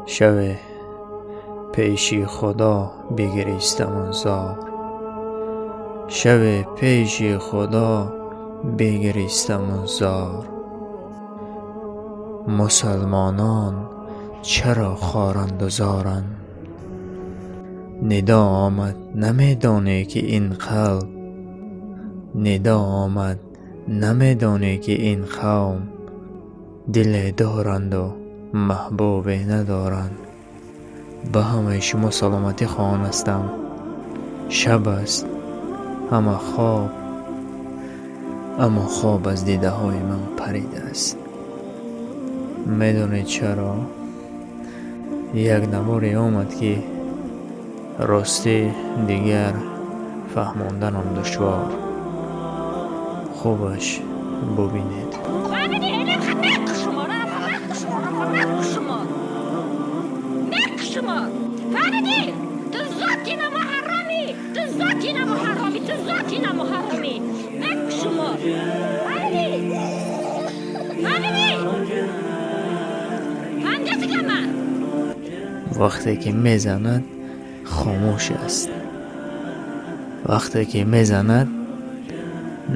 Шаве пеши Худо бигиристаму зор, шаве пеши Худо бигиристаму зор. Мусалмонон чаро хоранд зоранд? Нидо омад, намедонӣ ки ин қалб, нидо омад, намедонӣ ки ин қавм диле доранду маҳбубе надоранд. Ба ҳамаи шумо саломатӣ хоҳон ҳастам. Шаб аст, ҳама хоб, аммо хоб аз дидаҳои ман паридааст. Медонед чаро? Як наворе омад, ки ростӣ дигар фаҳмонданам душвор. Хубаш бубинед. Вақте ки мезанад, хомӯш аст. Вақте ки мезанад,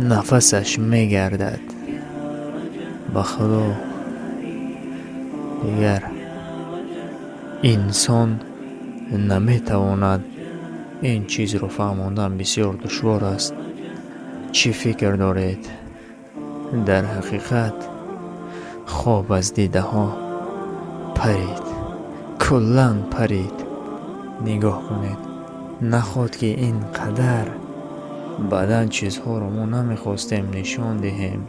нафасаш мегардад. Ба Худо, дигар инсон наметавонад ин чизро фаҳмондан, бисёр душвор аст. Чӣ фикр доред? Дар ҳақиқат хоб аз дидаҳо парид, куллан парид. Нигоҳ кунед, наход ки ин қадар баъдан чизҳоро мо намехостем нишон диҳем,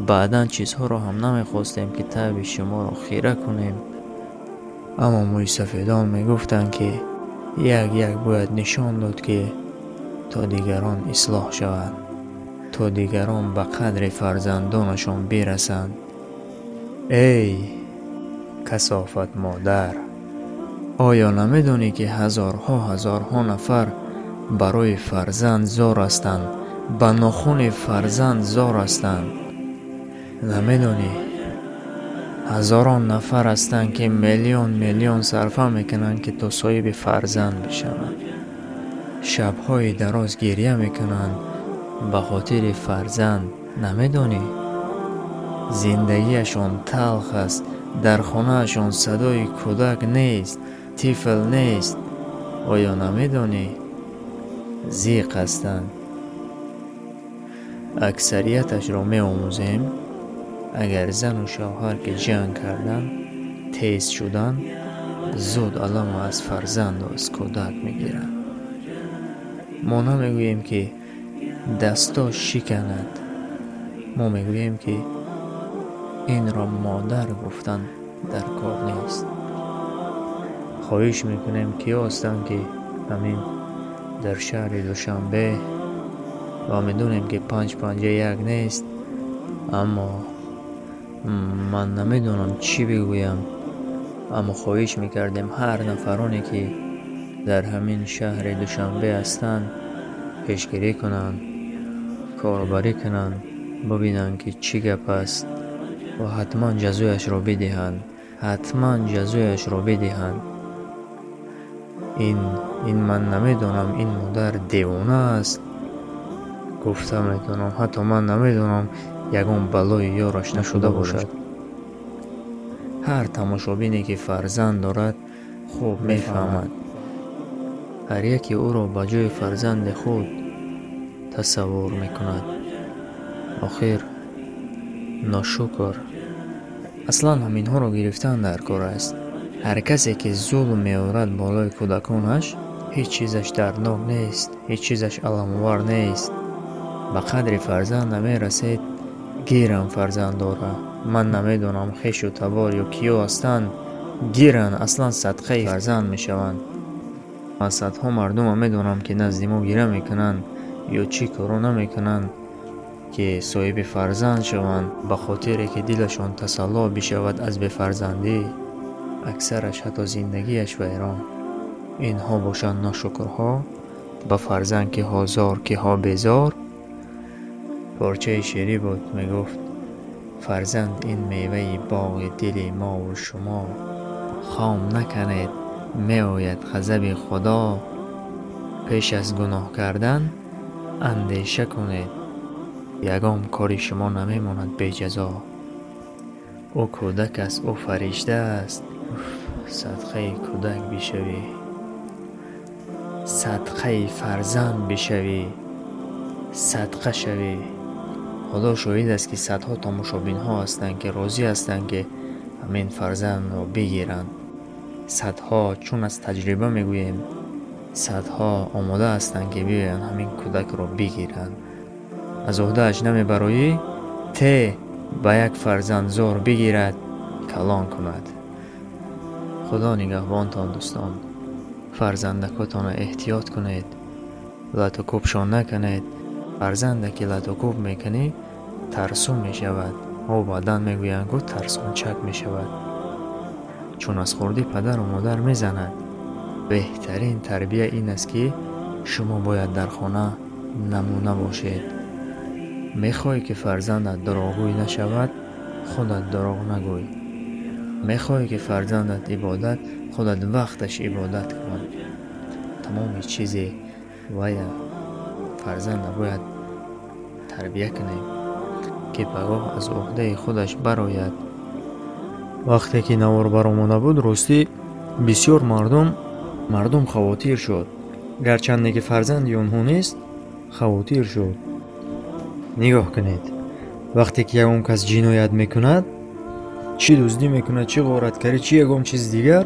баъдан чизҳоро ҳам намехостем, ки таби шуморо хира кунем. Аммо мӯйсафедон мегуфтанд, ки як як бояд нишон дод, ки то дигарон ислоҳ шаванд, то дигарон ба қадри фарзандонашон бирасанд. Эй касофат модар, оё намедонӣ, ки ҳазорҳо ҳазорҳо нафар барои фарзанд зор ҳастанд, ба нохуни фарзанд зор ҳастанд? Намедонӣ, ҳазорон нафар ҳастанд, ки миллион миллион сарфа мекунанд, ки то соҳиби фарзанд бишаванд, шабҳои дароз гирья мекунанд ба хотири фарзанд. Намедонӣ, зиндагиашон талх аст, дар хонаашон садои кӯдак нест, тифл нест. Оё намедонӣ, зиқ ҳастанд? Аксарияташро меомӯзем. Агар зану шавҳар ки ҷанг карданд, тез шуданд, зуд аламу аз фарзанду аз кӯдак мегиранд. Мо намегӯем, ки дасто шиканад, мо мегӯем, ки инро модар гуфтан дар кор нест. Хоҳиш мекунем, киё ҳастанд, ки ҳамин дар шаҳри Душанбе, ва медонем, ки панҷ панҷа як нест, аммо ман намедонам чӣ бигӯям, аммо хоҳиш мекардем, ҳар нафароне, ки дар ҳамин шаҳри Душанбе ҳастанд, пешгирӣ кунанд, корбарӣ кунанд, бибинанд, ки чӣ гап аст, ва ҳатман ҷазояшро бидиҳанд, ҳатман ҷазояшро бидиҳанд. Ин ман намедонам, ин модар девона аст гуфта метавонам. Ҳатто ман намедонам, ягон балои ёраш нашуда бошад. Ҳар тамошобине, ки фарзанд дорад, хуб мефаҳмад, ҳар яке ӯро ба ҷои фарзанди худ тасаввур мекунад. Охир ношукр аслан ҳаминҳоро гирифтан дар кор аст. Ҳар касе, ки зулм меорад болои кӯдаконаш, ҳеҷ чизаш дарднок нест, ҳеҷ чизаш аламовар нест. Ба қадри фарзанд намерасед, гирам фарзанддора. Ман намедонам, хешу табор ё киё ҳастанд, гиранд, аслан садқаи фарзанд мешаванд. Ман садҳо мардума медонам, ки назди мо гира мекунанд ё чӣ коро намекунанд, ки соҳиби фарзанд шаванд, ба хотире ки дилашон тасалло бишавад аз бефарзандӣ. Аксараш ҳатто зиндагиаш вайрон. Инҳо бошанд ношукрҳо, ба фарзанд киҳо зор, киҳо безор. Порчаи шеърӣ буд, мегуфт: фарзанд ин меваи боғи дили мову шумо. Хом накунед, меояд ғазаби Худо. Пеш аз гуноҳ кардан андеша кунед, ягон кори шумо намемонад беҷазо. Ӯ кӯдак аст, ӯ фаришта аст. Садқаи кӯдак бишавӣ, садқаи фарзанд бишавӣ, садқа шавӣ. Худо шоҳид аст, ки садҳо тамошобинҳо ҳастанд, ки розӣ ҳастанд, ки ҳамин фарзандро бигиранд. Садҳо, чун аз таҷриба мегӯем, садҳо омода ҳастанд, ки биёянд ҳамин кӯдакро бигиранд. Аз уҳдааш намебароӣ, те ба як фарзанд зор бигирад, калон кунад. Худо нигаҳбонтон, дӯстон. Фарзандакотонро эҳтиёт кунед, лату кӯбшон накунед. Фарзанде ки лату кӯб мекунӣ, тарсу мешавад. Ӯ баъдан мегӯянд, ку тарсончак мешавад, чун аз хурдӣ падару модар мезанад. Беҳтарин тарбия ин аст, ки шумо бояд дар хона намуна бошед. Мехоҳӣ, ки фарзандат дурӯғгӯй нашавад, худат дурӯғ нагӯй. Мехоҳӣ, ки фарзандат ибодат, худат вақташ ибодат кун. Тамоми чизе вая фарзанда бояд тарбия кунем, ки пагоҳ аз уҳдаи худаш барояд. Вақте ки навор баромада буд, ростӣ, бисёр мардум хавотир шуд. Гарчанде ки фарзанди онҳо нест, хавотир шуд. Нигоҳ кунед, вақте ки ягон кас ҷиноят мекунад, чӣ дуздӣ мекунад, чӣ ғоратгарӣ, чӣ ягон чизи дигар,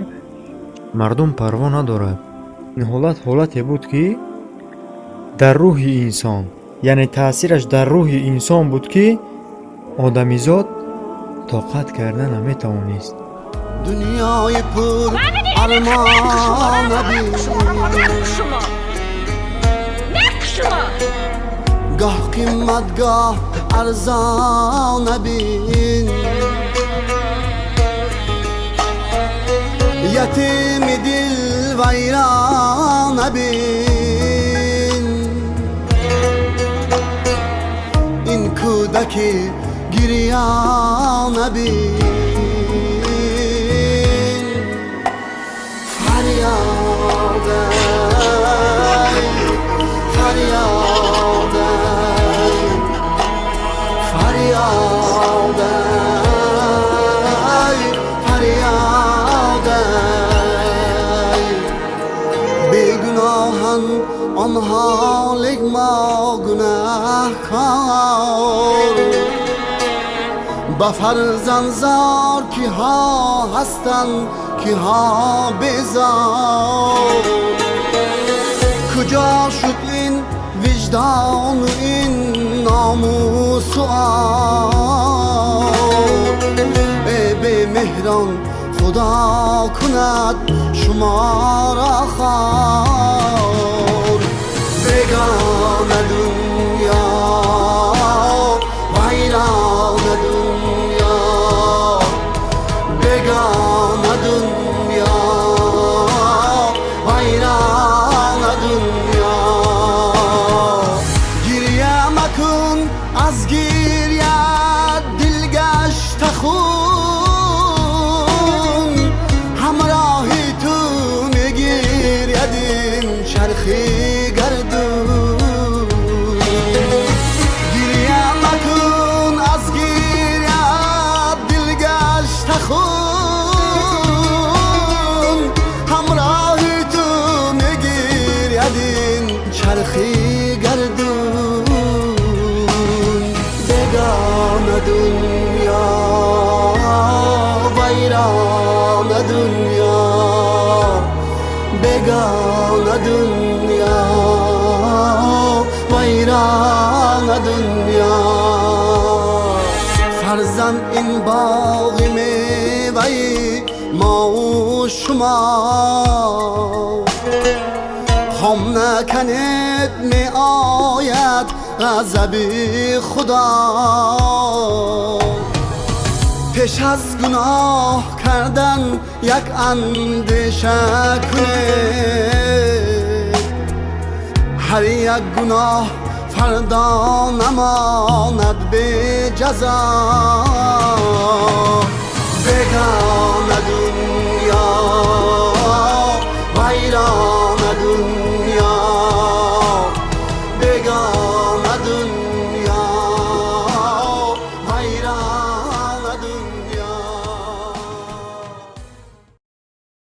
мардум парво надорад. Ин ҳолат ҳолате буд, ки дар рӯҳи инсон, яъне таъсираш дар рӯҳи инсон буд, ки одамизод тоқат карда наметавонист. Дунёи пур армон бин, Шумо гоҳ қимат, гоҳ арзон бин. Ятими дил вайрон бин, ин кӯдаки гирён бин. Фарёд эй, фарёд эй, фарёд эй, фарёд эй. Бегуноҳан онҳо, лек мо гунаҳкор. Ба фарзандзор киҳо ҳастанд, киҳо безор. Куҷо шуд ин виҷдону ин номусу ор? Э бемеҳрон, Худо кунад шуморо хор. Бегона дунё, вайрона дунё, бегона дунё, вайрона дунё. Гиря макун, аз гиря дилгашта хун. Ҳамроҳи ту мегиряд ин чархи гардун. Гиря макун, аз гиря дилгашта хун. Ҳамроҳи ту мегиряд ин чархи гардун. Бегона дунё, вайрона дунё, бегона дунё, вайрона дунё. Фарзанд ин боғи меваи мову шумо, хом накунед, меояд ғазаби Худо. Пеш аз гуноҳ кардан як андеша кунед. Ҳар як гуноҳ фардо намонад беҷазо.